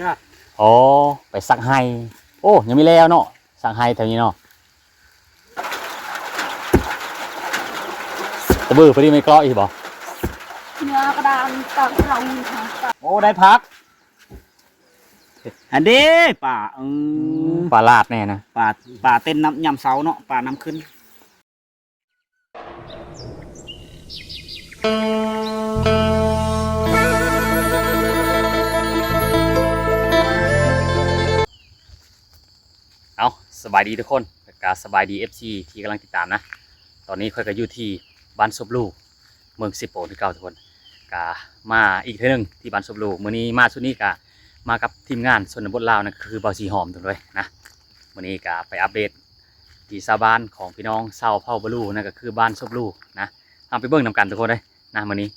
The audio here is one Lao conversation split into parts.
ອໍ ໄປສັກໄຮ່. ໂອ້ ຍັງມີແລ້ວເນາະ ສັກໄຮ່ແຖວນີ້ເນາະ. ຕະບືພໍດີ ໄມ້ເກາະອີກບໍ່? ເນື້ອກະດານຕະເລົາ. ໂອ້ ໄດ້ຜັກ. ອັນເດ້ປາ ເອີ ປາລາດແນ່ນະ. ປາ ປາເຕັ້ນນຳ ຍາມເຊົ້າເນາະ ປານຳຂຶ້ນ. ເອົາ ສະບາຍດີທຸກຄົນ ແລະກະສະບາຍດີ ເອັຟຊີ ທີ່ກຳລັງຕິດຕາມນະ. ຕອນນີ້ຂ້ອຍກະຢູ່ທີ່ບ້ານສົບຫຼູ ເມືອງເຊໂປນຄືເກົ່າທຸກຄົນ. ກະມາອີກເທື່ອໜຶ່ງທີ່ບ້ານສົບຫຼູ. ມື້ນີ້ມາຊຸດນີ້ກະມາກັບທີມງານຊົນນະບົດລາວ ນັ້ນກະຄືບ່າວສີຫອມທຸກຄົນເລີຍນະ. ມື້ນີ້ກະໄປອັບເດດວິຖີຊາວບ້ານຂອງພີ່ນ້ອງຊາວເຜົ່າບາລູ ນັ້ນກະຄືບ້ານສົບຫຼູນະ. ເຮົາໄປເບິ່ງນຳກັນທຸກຄົນເລີຍນະມື້ນີ້.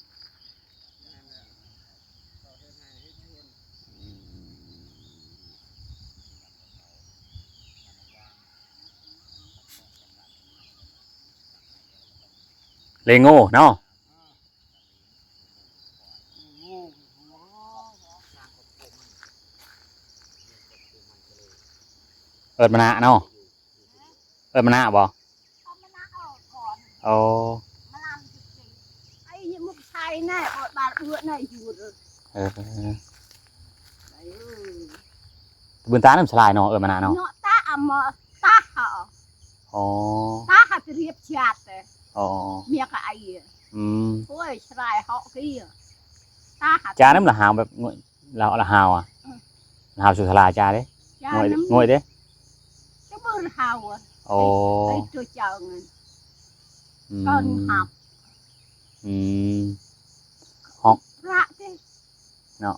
ເລໂງ່ເນາະ. ເອີ້ນມານະເນາະ ເອີ້ນມານະບໍ່? ເອົາມານະອອກກ່ອນ. ໂອ້ ມາລຳຊິໄອ້ຍັງໝົກໄຊແນ່ ອອດບາດເອື້ອແນ່ຢູ່ເດີ. ເອີ ໄດ້ເອີຍ ບືນຕານ້ຳສະຫຼາຍເນາະ ເອີ້ນມານະເນາະ ເນາະ ຕາອຳມາຕາຫາ. ອໍ ຕາຫາຈະລຽບຈາດເດ. ອໍ ເມຍກະໄອ. ອືມ ໂອ້ຍ ສະຫຼາຍເຫາະກີ້ ຕາຫາຈານ້ຳລະຫາວແບບ ລາວລະຫາວອະ. ເອີ ລະຫາວສຸດສະຫຼາຈາເດ້. ງ່ວຍເດ້ ງ່ວຍເດ້ ຈະເບິ່ງລະຫາວ. ໂອ້ ໄອ້ໂຕເຈົ້ານັ້ນ ອືມ ກ່ອນຮັບ. ອືມ ຮອກພະເດ້ເນາະ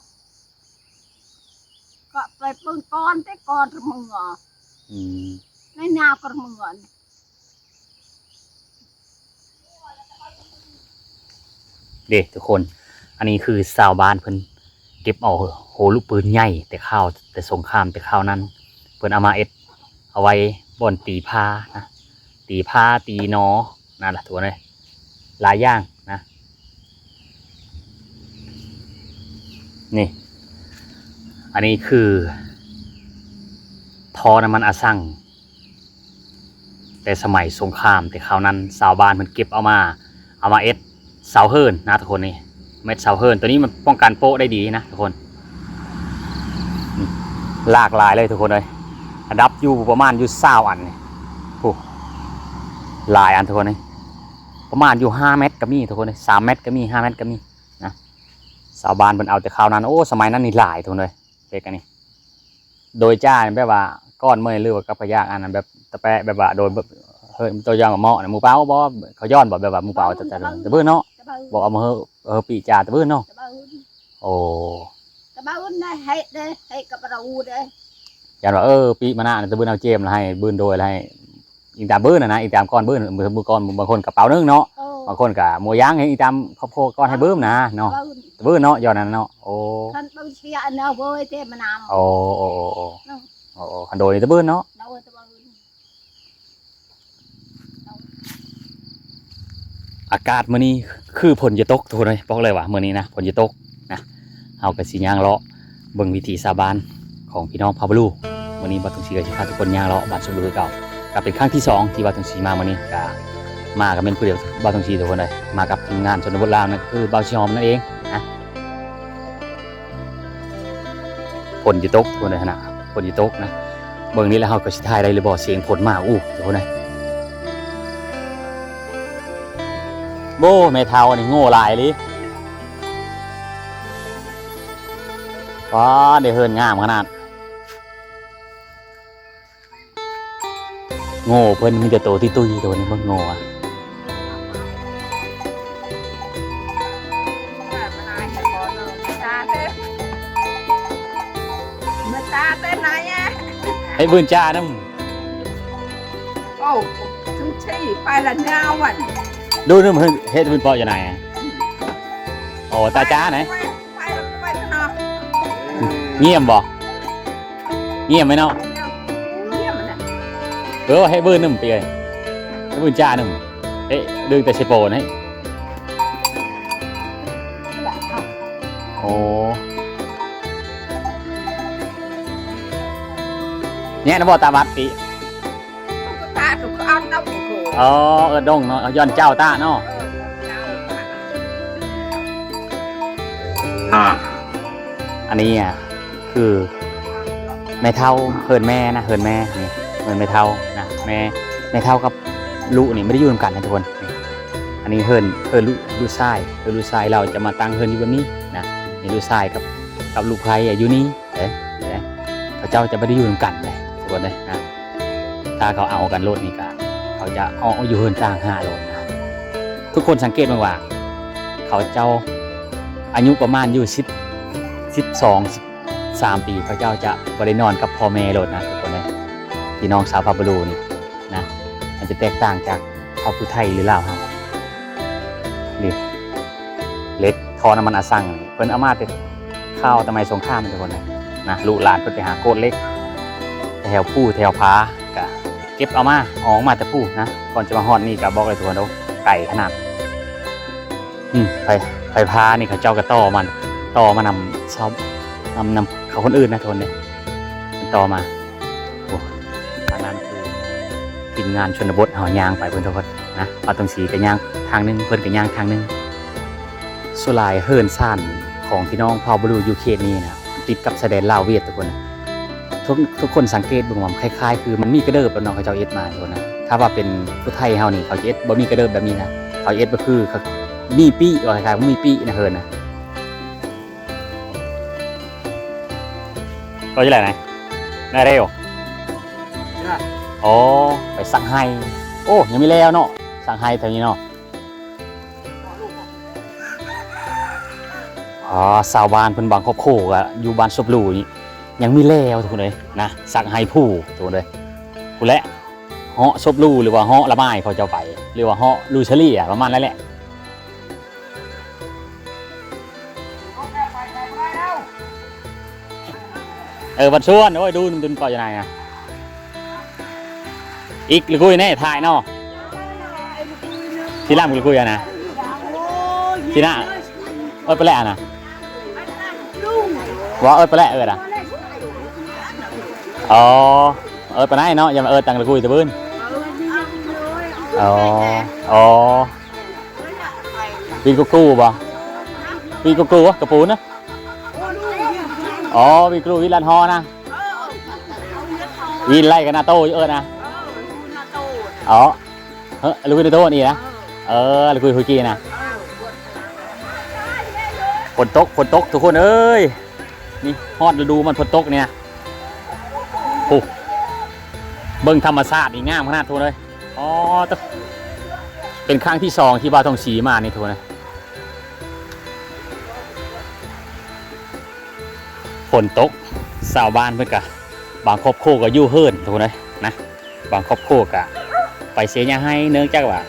ກໍໄປເບິ່ງກ່ອນເດ້ ກ່ອນລະເມືອ. ອືມ ໃນນາວກໍລະເມືອ. ເດ້ທຸກຄົນ ອັນນີ້ຄືຊາວບ້ານເພິ່ນເກັບເອົາໂຫລູກປືນໃຫຍ່ແຕ່ຄາວ ແຕ່ສົງຄາມແຕ່ຄາວນັ້ນ ເພິ່ນເອົາມາເຮັດ ເອົາໄວ້ບ່ອນຕີຜານະ ຕີຜາ ຕີໜໍ ນັ້ນລະທຸກຄົນເອີຍ ຫຼາຍຢ່າງນະ. ນີ້ ອັນນີ້ຄືທໍ່ນ້ຳມັນອາຊັງ ແຕ່ສະໄໝສົງຄາມ ແຕ່ຄາວນັ້ນຊາວບ້ານເພິ່ນເກັບເອົາມາ ເອົາມາເຮັດເສົາເຮີນນະທຸກຄົນ. ນີ້ເມັດເສົາເຮີນ ໂຕນີ້ມັນປ້ອງກັນໂປະໄດ້ດີນະທຸກຄົນ. ນີ້ ຫຼາກຫຼາຍເລີຍທຸກຄົນເອີຍ ອັນດັບຢູ່ປະມານຢູ່ຊາວອັນນີ້ ໂອ້ ຫຼາຍອັນທຸກຄົນເອີຍ ປະມານຢູ່ຫ້າແມັດກະມີທຸກຄົນເອີຍ ສາມແມັດກະມີ ຫ້າແມັດກະມີນະ. ຊາວບ້ານເພິ່ນເອົາແຕ່ຄາວນັ້ນ ໂອ້ ສະໄໝນັ້ນນີ້ຫຼາຍທຸກຄົນເອີຍ. ເປັກອັນນີ້ ໂດຍຈ້າແບບວ່າກ້ອນເມີຍ ຫຼືວ່າກັບພະຍາກອັນນັ້ນ ແບບຕະແປະ ແບບວ່າໂດຍ ເຮີຍ ໂຕຢ່າງໝໍ້ນະ ໝູ່ເປົ່າບໍ່ ເຂົາຍ້ອນບໍ່ ແບບວ່າໝູ່ເປົ່າ ຕະເບີນເນາະ ບໍ່ເອົາມາເຮີຍ ເຮີຍປີຈາຕະເບີນເນາະ. ໂອ້ ຕະເບີນນະ ເຮັດເດ້ ເຮັດກັບເຮົາເດ້ ຢ້ານວ່າ ເອີ ປີມານະ ຕະເບີນເອົາເຈມລະໃຫ້ ບືນໂດຍລະໃຫ້ ອີງຕາມບືນນະນະ ອີງຕາມກ້ອນບືນ ບາງຄົນກະເປົາໜຶ່ງເນາະ ເອີ ບາງຄົນກະໝໍ້ຢາງ ອີງຕາມຄອບຄົວກ້ອນໃຫ້ບືນນະເນາະ ຕະເບີນເນາະ ຍ້ອນນັ້ນເນາະ. ໂອ້ ຄັນເບິ່ງເສຍອັນເອົາເວີຍເຕມະນາມ. ໂອ້ ໂອ້ ໂອ້ ໂອ້ ເນາະ ໂອ້ ໂອ້ ຄັນໂດຍນີ້ຕະເບີນເນາະ ໂດຍຕະເບີນ. ອາກາດມື້ນີ້ຄືຝົນຈະຕົກທຸກຄົນເອີຍ ບອກເລີຍວ່າມື້ນີ້ນະຝົນຈະຕົກນະ. ເຮົາກະຊິຍ່າງເລາະເບິ່ງວິຖີຊາວບ້ານຂອງພີ່ນ້ອງເຜົ່າບາລູ. ມື້ນີ້ບ່າວທອງສີກະຊິພາທຸກຄົນຍ່າງເລາະບ້ານສົບຫຼູຄືເກົ່າ ກະເປັນຄັ້ງທີສອງທີ່ບ່າວທອງສີມາມື້ນີ້ ກະມາກະແມ່ນຜູ້ດຽວ ບ່າວທອງສີທຸກຄົນເອີຍ ມາກັບທີມງານຊົນນະບົດລາວ ນັ້ນກະຄືບ່າວສີຫອມນັ້ນເອງນະ. ຝົນຈະຕົກພຸ້ນນະ ຝົນຈະຕົກນະ. ເບິ່ງນີ້ແຫຼະ ເຮົາກະຊິຖ່າຍໄດ້ຫຼືບໍ່ ສຽງຝົນມາ ອູ້ ພຸ້ນນະ. ໂອ້ ແມ່ເຖົ້າອັນນີ້ໂງ່ຫຼາຍອີ່ຫຼີ. ປ້າດ ໄດ້ເຮືອນງາມຂະໜາດ. ໂງ່ເພິ່ນມີແຕ່ໂຕຕຸ້ຍໆ ໂຕນີ້ເບິ່ງໂງ່ອະ. ເຮັດບືນຈ້ານຳ. ໂອ້ ທຸກທີ່ໄປລະນາວອັນ ດູນຳ ເຮັດບືນເປາະຢູ່ໃນ. ໂອ້ ຕາຈ້ານະ. ງຽມບໍ່? ງຽມໄວ້ເນາະ. ເອີ ໃຫ້ບືນໜຶ່ງປີເອີຍ ໃຫ້ບືນຈ້າໜຶ່ງ. ເອະ ດຶງແຕ່ເຊໂປນໃຫ້. ໂອ້ ໂອ້ ແຍະນຳບໍ່ຕາບັດຕິ? ຕາກໍເອົານຳໂຄ. ອໍ ເອີ ດົງເນາະ ຍ້ອນເຈົ້າຕາເນາະ. ເອີ ອັນນີ້ອະ ຄືແມ່ເຖົ້າ ເຮືອນແມ່ນະ ເຮືອນແມ່ນີ້ ເຮືອນແມ່ເຖົ້ານະ ແມ່ ແມ່ເຖົ້າກັບລູກນີ້ບໍ່ໄດ້ຢູ່ນຳກັນນະທຸກຄົນ. ນີ້ ອັນນີ້ເຮືອນ ເຮືອນລູກ ລູກຊາຍ ເຮືອນລູກຊາຍ ລາວຈະມາຕັ້ງເຮືອນຢູ່ແບບນີ້ນະ. ນີ້ລູກຊາຍກັບ ກັບລູກໃພ້ຢູ່ນີ້ເດ້ ເດ້ ເຂົາເຈົ້າຈະບໍ່ໄດ້ຢູ່ນຳກັນເດ້ທຸກຄົນເດ້ນະ. ຖ້າເຂົາເອົາກັນໂລດນີ້ກະ ເຂົາຈະອອກຢູ່ເຮືອນຕ່າງຫາກໂລດນະ. ທຸກຄົນສັງເກດເບິ່ງວ່າ ເຂົາເຈົ້າອາຍຸປະມານຢູ່ສິບ ສິບສອງ ສິບສາມປີ ເຂົາເຈົ້າຈະບໍ່ໄດ້ນອນກັບພໍ່ແມ່ໂລດນະທຸກຄົນເອີຍ. ພີ່ນ້ອງຊາວພາບບລູນີ້ນະ ມັນຈະແຕກຕ່າງຈາກເຜົ່າຜູ້ໄທ ຫຼື ລາວເຮົາ. ນີ້ ເຫຼັກ ທໍ່ນ້ຳມັນອາຊັງນີ້ ເພິ່ນເອົາມາແຕ່ຄາວສະໄໝສົງຄາມທຸກຄົນເອີຍນະ. ລູກຫຼານເພິ່ນໄປຫາໂກດເຫຼັກແຖວພູແຖວຜາ ກະເກັບເອົາມາ ເອົາອອກມາແຕ່ພູນະ. ກ່ອນຈະມາຮອດນີ້ກະບອກເລີຍທຸກຄົນ ໂອ້ ໄກຂະໜາດ. ອືມ ໄຟ ໄຟຟ້ານີ້ເຂົາເຈົ້າກໍຕໍ່ມາ ຕໍ່ມານຳຊາວ ນຳ ນຳເຂົາຄົນອື່ນນະທຸກຄົນເດ້ ຕໍ່ມາ. ໂອ້ ທາງນັ້ນຄືທີມງານຊົນນະບົດເຮົາຍ່າງໄປພຸ້ນທຸກຄົນນະ. ບ່າວທອງສີກໍຍ່າງທາງໜຶ່ງ ເພິ່ນກໍຍ່າງທາງໜຶ່ງ. ສ່ວນຫຼາຍເຮືອນຊານຂອງພີ່ນ້ອງເຜົ່າບະລູຢູ່ເຂດນີ້ນະ ຕິດກັບຊາຍແດນລາວຫວຽດທຸກຄົນ. ທຸກ ທຸກຄົນສັງເກດເບິ່ງວ່າມັນຄ້າຍໆຄືມັນມີກະເດີບແລ້ວເນາະ ເຂົາເຈົ້າເຮັດມາທຸກຄົນນະ. ຖ້າວ່າເປັນຜູ້ໄທເຮົານີ້ ເຂົາຈະເຮັດບໍ່ມີກະເດີບແບບນີ້ນະ ເຂົາເຮັດກໍຄື ມີປີ້ ວ່າຄ້າຍໆມີປີ້ນະເຮືອນນະ. ກໍຢູ່ແລ້ວນະ ນາເຣວ. ອໍ ໄປສັກໄຮ່. ໂອ້ ຍັງມີແລ້ວເນາະ ສັກໄຮ່ແຖວນີ້ເນາະ. ອໍ ຊາວບ້ານເພິ່ນບາງຄອບຄົວກໍຢູ່ບ້ານສົບຫຼູນີ້ ຍັງມີແລ້ວທຸກຄົນເອີຍນະ ສັກໄຮ່ພູທຸກຄົນເອີຍ. ພຸ້ນແຫຼະ ເຫາະສົບຫຼູ ຫຼືວ່າເຫາະລະໝາຍເຂົາເຈົ້າໄປ ຫຼືວ່າເຫາະລູເຊີເລຍ ປະມານນັ້ນແຫຼະ. ເອີ ວັນຊວນ ໂອ້ຍ ດູນ ດູນເປົ່າຢູ່ໃນນະ ອີກລະກຸຍແນ່ ຖ່າຍເນາະ. ທີ່ລຳລະກຸຍນະ ທີ່ນະ ເອີ ໄປແລ້ວນະ ວ່າເອີ ໄປແລ້ວ ເອີນະ. ອໍ ເອີ ໄປໄດ້ເນາະ ຢ່າມາເອີ ຕັ້ງລະກຸຍຕະບືນ. ອໍ ອໍ ວີໂກໂກ້ບໍ່? ວີໂກໂກ້ ກະປູນະ. ອໍ ວີໂກໂກ້ ວີລັດຮໍນະ. ວີໄລກະນາໂຕຢູ່ເອີນະ. ອໍ ເອີ ລະກຸຍນາໂຕນີ້ນະ. ເອີ ລະກຸຍຮຸຍກີນະ. ຝົນຕົກ ຝົນຕົກທຸກຄົນເອີຍ. ນີ້ຮອດລະດູມັນຝົນຕົກນີ້ນະ. ໂອ້ ເບິ່ງທຳມະຊາດນີ້ງາມຂະໜາດທຸກຄົນເອີຍ. ອໍ ເປັນຄັ້ງທີສອງທີ່ບ່າວທອງສີມານີ້ທຸກຄົນເອີຍ. ຝົນຕົກ ຊາວບ້ານເພິ່ນກະ ບາງຄອບຄົວກໍຢູ່ເຮືອນທຸກຄົນເອີຍນະ. ບາງຄອບຄົວກະໄປເສຍຫຍ້າໄຮ່ ເນື່ອງຈາກວ່າ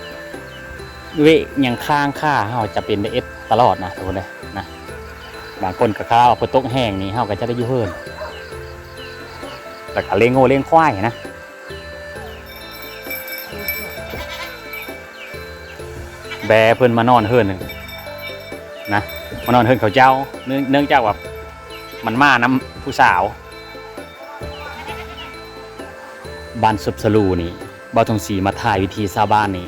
ເວຍຫຍັງຄ້າງຄາ ເຮົາຈຳເປັນໄດ້ເຮັດຕະຫຼອດນະທຸກຄົນເອີຍນະ. ບາງຄົນກໍ ຖ້າວ່າຝົນຕົກແຮງນີ້ ເຮົາກໍຈະໄດ້ຢູ່ເຮືອນ ແລ້ວກໍລ້ຽງງົວລ້ຽງຄວາຍນະ. ແບເພິ່ນມານອນເຮືອນນະ ມານອນເຮືອນເຂົາເຈົ້າ ເນື່ອງ ເນື່ອງຈາກວ່າມັນມານຳຜູ້ສາວ. ບ້ານສົບສະຫຼູນີ້ ບ່າວທອງສີມາຖ່າຍວິຖີຊາວບ້ານນີ້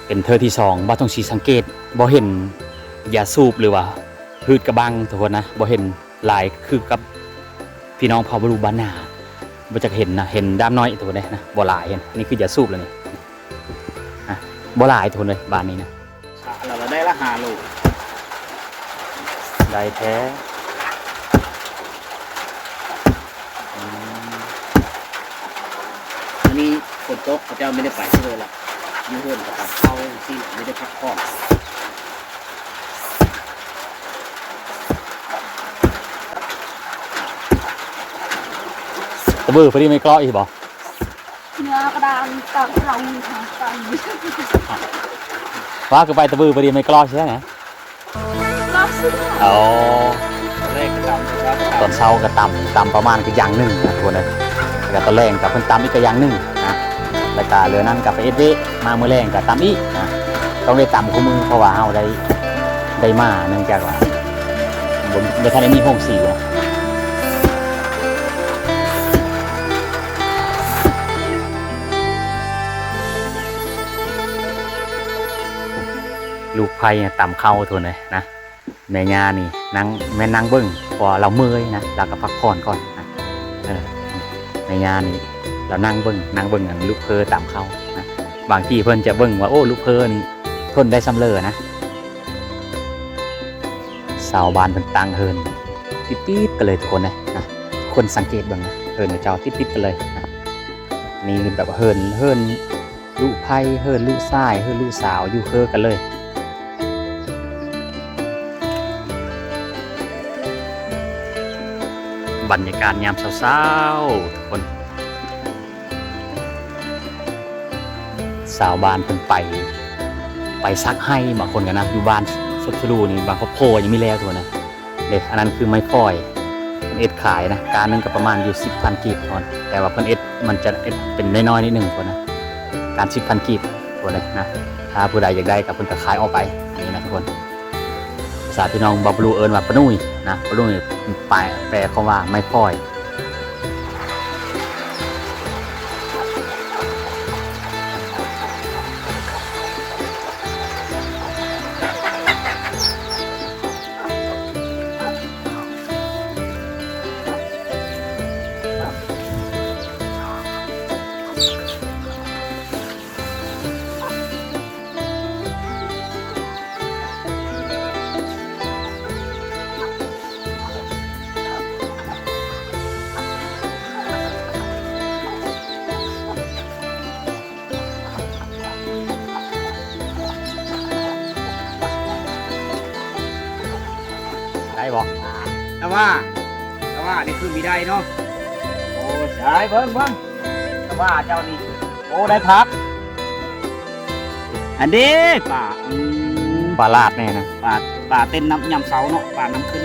ເປັນເທື່ອທີສອງ. ບ່າວທອງສີສັງເກດ ບໍ່ເຫັນຢາສູບ ຫຼືວ່າ ພືດກະບັງທຸກຄົນນະ ບໍ່ເຫັນຫຼາຍຄືກັບພີ່ນ້ອງເຜົ່າບະລຸບ້ານນາ. ບໍ່ຈັກເຫັນນະ ເຫັນດາມໜ້ອຍທຸກຄົນເດ້ນະ ບໍ່ຫຼາຍ. ເຫັນ ນີ້ຄືຢາສູບແລ້ວນີ້ ອ່ະ ບໍ່ຫຼາຍທຸກຄົນເດ້ ບ້ານນີ້ນະ. ລະໄດ້ລະຫ້າໂລ ໄດ້ແທ້. ອືມ ມື້ນີ້ຝົນຕົກ ເຂົາເຈົ້າບໍ່ໄດ້ໄປໃສເລີຍລະ ຢູ່ເຮືອນກໍຕາມເຊົາຈັ່ງຊີ້ ບໍ່ໄດ້ພັກຜ່ອນ. ຕະບືພໍດີໄມ້ກລອກອີກບໍ່? ເນື້ອກະດານຕາມເຮົາມີທາງໄປ ວ່າຄືໄປຕະບືພໍດີໄມ້ກລອກຊີ້ນະ. ອໍ ຕອນເຊົ້າກໍຕຳ ຕຳປະມານກະຢ່າງໜຶ່ງນະທຸກຄົນເອີຍ. ແລ້ວກໍຕອນແລງກໍເພິ່ນຕຳອີກກະຢ່າງໜຶ່ງນະ. ແລ້ວກໍເຫຼືອນັ້ນກໍໄປເຮັດວຽກ ມາມື້ແລງກໍຕຳອີກນະ. ຕ້ອງໄດ້ຕຳຄູ່ມື້ ເພາະວ່າເຮົາໄດ້ ໄດ້ມາ ເນື່ອງຈາກວ່າບໍ່ ບໍ່ທັນໄດ້ມີໂຮງສີນະ. ລູກໃພ້ຕຳເຂົ້າ ທຸກຄົນເອີຍນະ. ແມ່ຍ່ານີ້ນັ່ງ ແມ່ນນັ່ງເບິ່ງ ເພາະວ່າລາວເມື່ອຍນະ ລາວກໍພັກຜ່ອນກ່ອນນະ. ເອີ ແມ່ຍ່ານີ້ລາວນັ່ງເບິ່ງ ນັ່ງເບິ່ງອັນລູກເພີຕຳເຂົ້ານະ. ບາງທີເພິ່ນຈະເບິ່ງວ່າ ໂອ້ ລູກເພີນີ້ທົນໄດ້ສ່ຳເລີນະ. ຊາວບ້ານເພິ່ນຕັ້ງເຮືອນຕິດໆກັນເລີຍ ທຸກຄົນເອີຍນະ. ທຸກຄົນສັງເກດເບິ່ງນະ ເຮືອນຂອງເຈົ້າຕິດໆກັນເລີຍນະ. ນີ້ແບບວ່າເຮືອນ ເຮືອນ ລູກໃພ້ ເຮືອນລູກຊາຍ ເຮືອນລູກສາວ ຢູ່ເຄືກັນເລີຍ. ບັນຍາກາດຍາມເຊົ້າໆ ທຸກຄົນ ຊາວບ້ານເພິ່ນໄປ ໄປສັກໄຮ່ ບາງຄົນກໍນະ ຢູ່ບ້ານສົບສະຫຼູນີ້ ບາງຄອບຄົວຍັງມີແລ້ວ ທຸກຄົນນະ. ເດ້ ອັນນັ້ນຄືໄມ້ຟອຍ ເພິ່ນເຮັດຂາຍນະ ກ້ານໜຶ່ງກໍປະມານຢູ່ສິບພັນກີບພຸ້ນ ແຕ່ວ່າເພິ່ນເຮັດ ມັນຈະເຮັດເປັນນ້ອຍໆນິດໜຶ່ງພຸ້ນນະ ກ້ານສິບພັນກີບພຸ້ນນະ. ຖ້າຜູ້ໃດຢາກໄດ້ກໍເພິ່ນກໍຂາຍອອກໄປ ນີ້ນະທຸກຄົນ. ພາສາພີ່ນ້ອງບາບລູເອີ້ນວ່າປານຸຍນະ ປານຸຍ ແປ ແປຄວາມວ່າໄມ້ຟອຍ. ໄດ້ບໍ່? ແຕ່ວ່າ ແຕ່ວ່ານີ້ຄືມີໄດ້ເນາະ. ໂອ້ ໃຊ່ ເບິ່ງ ເບິ່ງ ແຕ່ວ່າເຈົ້ານີ້ ໂອ້ ໄດ້ຜັກ ອັນເດ້ ປາ ອືມ ປາຫຼາດແນ່ນະ ປາ ປາເຕັ້ນນ້ຳຍາມເຊົ້າເນາະ ປານ້ຳຂຶ້ນ.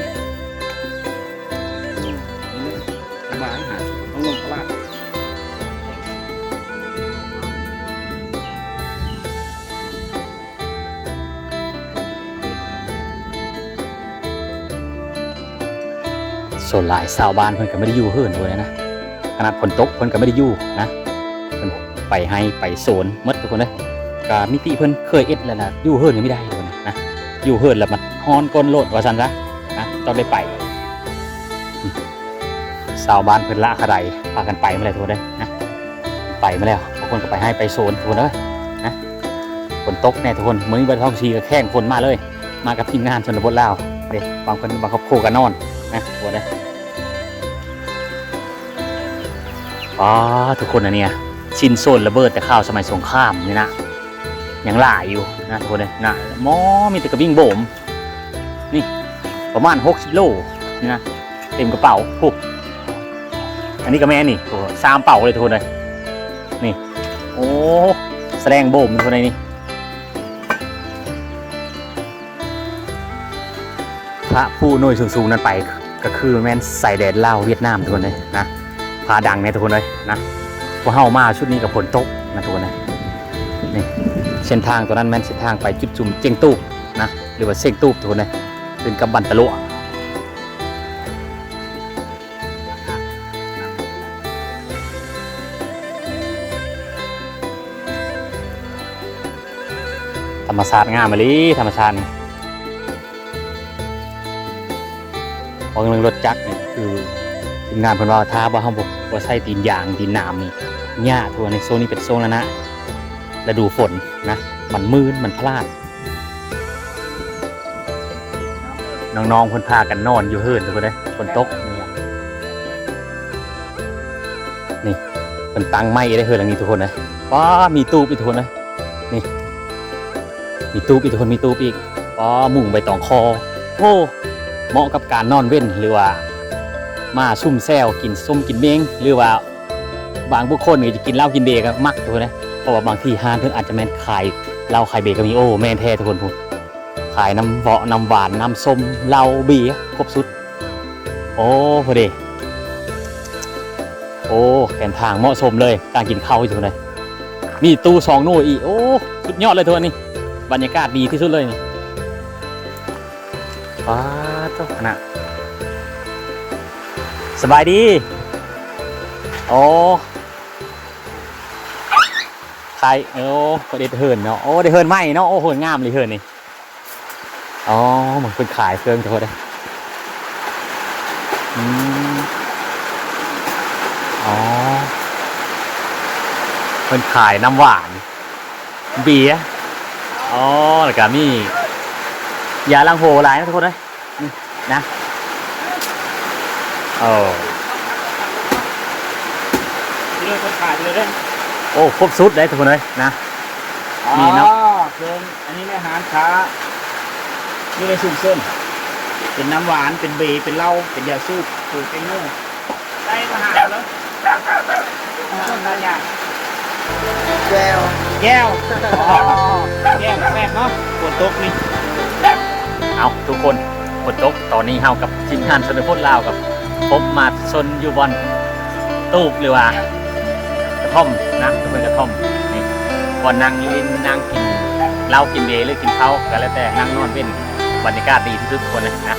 ມາຫາ ຕ້ອງລົງຕະຫຼາດ. ສ່ວນຫຼາຍຊາວບ້ານເພິ່ນກໍບໍ່ໄດ້ຢູ່ເຮືອນພຸ້ນນະ ຂະໜາດຝົນຕົກເພິ່ນກໍບໍ່ໄດ້ຢູ່ນະ ເພິ່ນໄປໄຮ່ໄປສວນໝົດທຸກຄົນເອີຍ. ກໍມີຕິເພິ່ນເຄີຍເຮັດແລ້ວນະ ຢູ່ເຮືອນກໍບໍ່ໄດ້ພຸ້ນນະ ຢູ່ເຮືອນແລ້ວມັນຮ້ອນກົ້ນໂລດວ່າຊັ້ນຊະນະ ຕ້ອງໄດ້ໄປ. ຊາວບ້ານເພິ່ນລະຄະໄດ ພາກັນໄປໝົດແລ້ວທຸກຄົນເອີຍນະ ໄປໝົດແລ້ວ ບາງຄົນກໍໄປໄຮ່ໄປສວນທຸກຄົນເອີຍນະ. ຝົນຕົກແນ່ທຸກຄົນ ມື້ນີ້ບໍ່ໄດ້ທ່ອງທ່ຽວ ກໍແຂ່ງຄົນມາເລີຍ ມາກັບທີມງານຊົນນະບົດລາວເດ້. ບາງຄົນ ບາງຄອບຄົວກໍນອນນະ ທຸກຄົນເອີຍ. ອໍ ທຸກຄົນ ອັນເນີ້ຍ ຊິ້ນສ່ວນລະເບີດແຕ່ຄາວສະໄໝສົງຄາມນີ້ນະ ຍັງຫຼາຍຢູ່ນະທຸກຄົນເອີຍນະ. ໝໍ ມີແຕ່ກະບິ້ງໂບມ ນີ້ປະມານຫົກສິບໂລນີ້ນະ ເຕັມກະເປົາພຸ້ນ. ອັນນີ້ກໍແມ່ນນີ້ ໂອ້ ສາມເປົາເລີຍທຸກຄົນເອີຍ. ນີ້ ໂອ້ ສະແດງໂບມທຸກຄົນເອີຍນີ້. ພະຜູ້ໜ່ວຍສູງໆນັ້ນໄປ ກໍຄືແມ່ນຊາຍແດນລາວຫວຽດນາມທຸກຄົນເອີຍນະ. ພະດັງແນ່ທຸກຄົນເອີຍນະ. ພວກເຮົາມາຊຸດນີ້ກໍຝົນຕົກນະທຸກຄົນເອີຍ. ນີ້ ເສັ້ນທາງຕົວນັ້ນແມ່ນເສັ້ນທາງໄປຈຸດຊຸມເຈັງຕູບນະ ຫຼືວ່າເສັງຕູບທຸກຄົນເອີຍ ຂຶ້ນກັບບັນຕະຫຼວງ. ທຳມະຊາດງາມອີ່ຫຼີ ທຳມະຊາດນີ້. ເວົ້າເລື່ອງລົດຈັກນີ້ ຄືທີມງານເພິ່ນເວົ້າ ຖ້າວ່າເຮົາບໍ່ ບໍ່ໃສ່ຕີນຢາງ ຕີນໜາມນີ້ ຍາກ. ທົ່ວໃນໂຊນນີ້ເປັນໂຊນລະນະ ລະດູຝົນນະ ມັນມື່ນ ມັນພະລາດ. ນ້ອງໆເພິ່ນພາກັນນອນຢູ່ເຮືອນທຸກຄົນເດ້ ຝົນຕົກ. ນີ້ ເພິ່ນຕັ້ງໄມ້ໄດ້ເຮືອນຫຼັງນີ້ທຸກຄົນເດ້. ປ້າ ມີຕູບອີກທຸກຄົນເດ້. ນີ້ ມີຕູບອີກທຸກຄົນ ມີຕູບອີກ. ປ້າ ມຸງໃບຕອງຄໍ່. ໂອ້ ເໝາະກັບການນອນເວັນ ຫຼືວ່າມາຊຸມແຊວ ກິນສົ້ມກິນເໝັງ ຫຼືວ່າ ບາງບຸກຄົນກໍຈະກິນເຫຼົ້າກິນເບກໍມັກທຸກຄົນເດ້. ເພາະວ່າບາງທີ່ຮ້ານເພິ່ນອາດຈະແມ່ນຂາຍເຫຼົ້າຂາຍເບກໍມີ. ໂອ້ ແມ່ນແທ້ທຸກຄົນພຸ້ນ ຂາຍນ້ຳເວາະ ນ້ຳຫວານ ນ້ຳສົ້ມ ເຫຼົ້າ ເບ ຄົບຊຸດ. ໂອ້ ພໍດີ ໂອ້ ແຄມທາງເໝາະສົມເລີຍ ການກິນເຂົ້າຢູ່ທຸກຄົນເດ້. ມີຕູ້ສອງໜ່ວຍອີກ. ໂອ້ ສຸດຍອດເລີຍທຸກຄົນນີ້ ບັນຍາກາດດີທີ່ສຸດເລີຍນີ້. ປາດໂທ້ ຂະໜາດ. ສະບາຍດີ. ໂອ້ ຂາຍ ໂອ້ ເພິ່ນເຮັດເຮືອນເນາະ. ໂອ້ ໄດ້ເຮືອນໃໝ່ເນາະ. ໂອ້ ເຮືອນງາມເລີຍເຮືອນນີ້. ອໍ ມັນເພິ່ນຂາຍເຄື່ອງໂທດເດ້. ອືມ ອໍ ເພິ່ນຂາຍນ້ຳຫວານ ເບຍ ອໍ ແລ້ວກະມີຢາລ້າງໂຫຫຼາຍນະທຸກຄົນເອີຍ ນີ້ນະ. ໂອ້ ນີ້ເລີຍ ເພິ່ນຂາຍເລີຍເດ້. ໂອ້ ຄົບຊຸດເດ້ທຸກຄົນເອີຍນະ. ອໍ ມີເນາະ ເຄື່ອງ ອັນນີ້ແມ່ນຮ້ານຄ້າຢູ່ໃນຊຸມຊົນ ເປັນນ້ຳຫວານ ເປັນເບ ເປັນເຫຼົ້າ ເປັນຢາສູບ ເປັນແປ້ງນົວ ໄດ້ມາຫາເລີຍ ອາຫານຫຼາຍຢ່າງ. ແຈ່ວ ແຈ່ວ ແຈ່ວແຊບເນາະ. ຝົນຕົກນີ້ ເອົ້າ ທຸກຄົນ ຝົນຕົກ ຕອນນີ້ເຮົາກັບທີມງານຊົນນະພົດລາວກັບພົບມາຊົນຢູ່ບ່ອນ ຕູບ ຫຼືວ່າກະທ່ອມນະ ເປັນກະທ່ອມນີ້ ບ່ອນນັ່ງຫຼິ້ນ ນັ່ງກິນເຫຼົ້າກິນເບ ຫຼືກິນເຂົ້າກະແລ້ວແຕ່ ນັ່ງນອນເວັນ ບັນຍາກາດດີທີ່ສຸດທຸກຄົນເອີຍນະ.